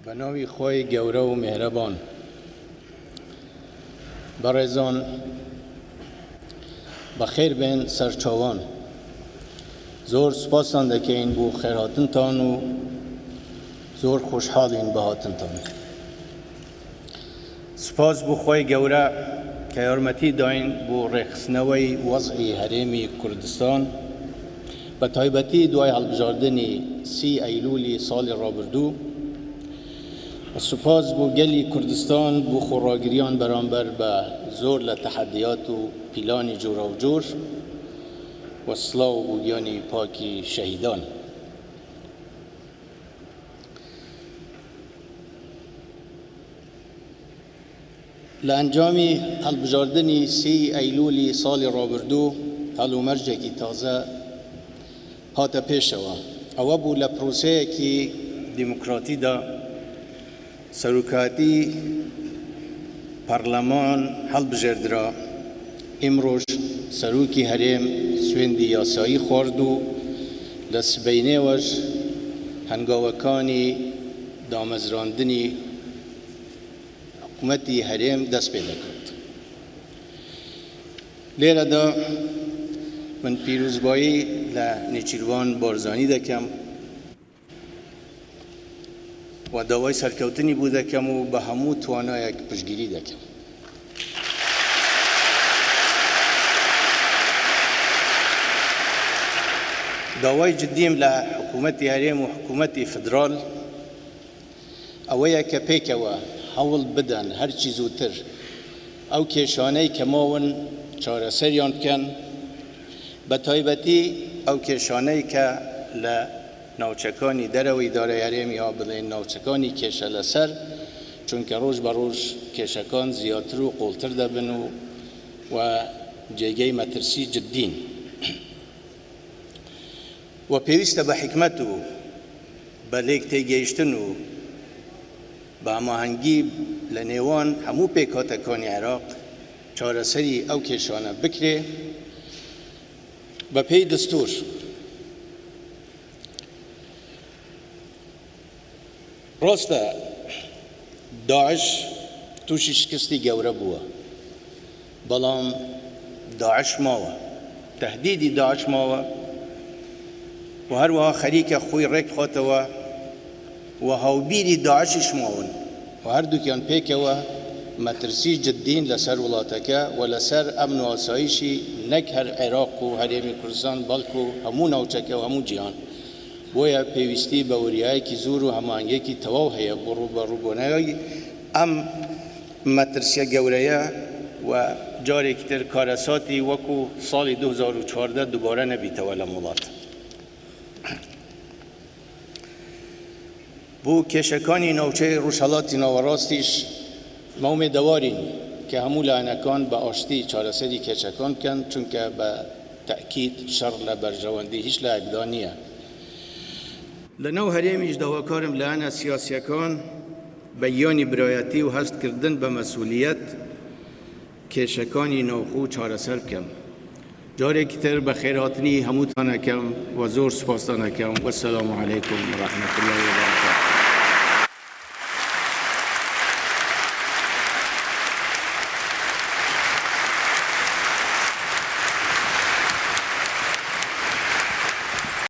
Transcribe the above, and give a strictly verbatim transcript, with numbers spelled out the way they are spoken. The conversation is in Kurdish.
Bi navî Xweyê gewre û mêhreban. Berêzan, bi xêr bên ser çavan. Zor spas dan dekeyin bo xêrhatintan û zor xoşhal in bi hatintan. Spas bo Xweyê gewre ke yarmetî dayin bo rêxistinewey wez'î herêmî Kurdistan, bi taybetî duayê hilbijardinî sî Eylûlî salê rabirdû. Spas bo gelî Kurdistan bo xweragiriyan beramber bi zor li tehediyat û pîlanî cora û cor. Û silav bo giyanî pakî şehîdan. Li encamî hilbijardinî sî Eylûlî salê rabirdû, helûmercekî taze hate pêşewa. Ewe bû li proseyekî demokratî de serokatî parleman hilbijêrdira. Îmroj serokî herêm swêndî yasayî xward û li sibeyinê we ji hengawekanî damezrandinî hikûmetî herêm dest pê diket. Lêre de min pîrozbayî li Nêçîrvan Barzanî dikim û dawayê serkewtinî bo dikim û bi hemû twanayek piştgirî dikim. Dawayê cidî min li hikûmetî herêm û hikûmetî federal ewe ye ke pêkeve hewl bidin her çî zûtir ew kêşaneyê ke mawin çareseriyan bikin, bi taybetî ew kêşaneyê ke li navçekanî derewê îdareyê herêmî ya bilên navçekanî kêşe li ser, çunke roj be roj kêşekan ziyatir û qoltir dibin û we cêgey metirsî cidî in. We pêwîst e bi hikmet û bi lêktêgihiştin û bi hemahengî li nêwan hemû pêkhatekanî Iraq çareserî ew kêşane bikirê. Bi pêy destûr, rast e, DAIŞ tûşî şikistî gewre bûye. Belam DAIŞ mawe. Tehdîdî DAIŞ mawe. Û her wiha xerîke xwî rêk xwete we û hawbîrî DAIŞîş mawin. Û her dukiyan pêkeve metirsî cidîn li ser welateke û li ser emn û asayîşî nek her Iraq û Herêmî Kurdistan, belku hemû navçeke û hemû cîhan. Boye pêwîstî bi wiriyayekî zûr û hemahengekî tewaw heye bo rûberûbûneyî em metirsiya gewre ye we carekî tir karesatî wekû salê du hezar û çardeh dubare nebîte we lem welat. Bo kêşekanî navçeyê Rojhelatî Nawerastîş me umêdewar în ke hemû layenekan bi aştî çareserî kêşekan bikin, çunke bi tekîd şer li berjewendî hîç layek de niye. Li nav herêmî ji dawakar im layene siyasiyekan bi yanî birayetî û hestkirdin bi mesûliyet kêşekanî navxwe çareser bikin. Carekî tir bi xêrhatinî hemûtan ekim we zor spasdan ekim. Wesselamu aleykum we rehmetullahî we berekatuhu.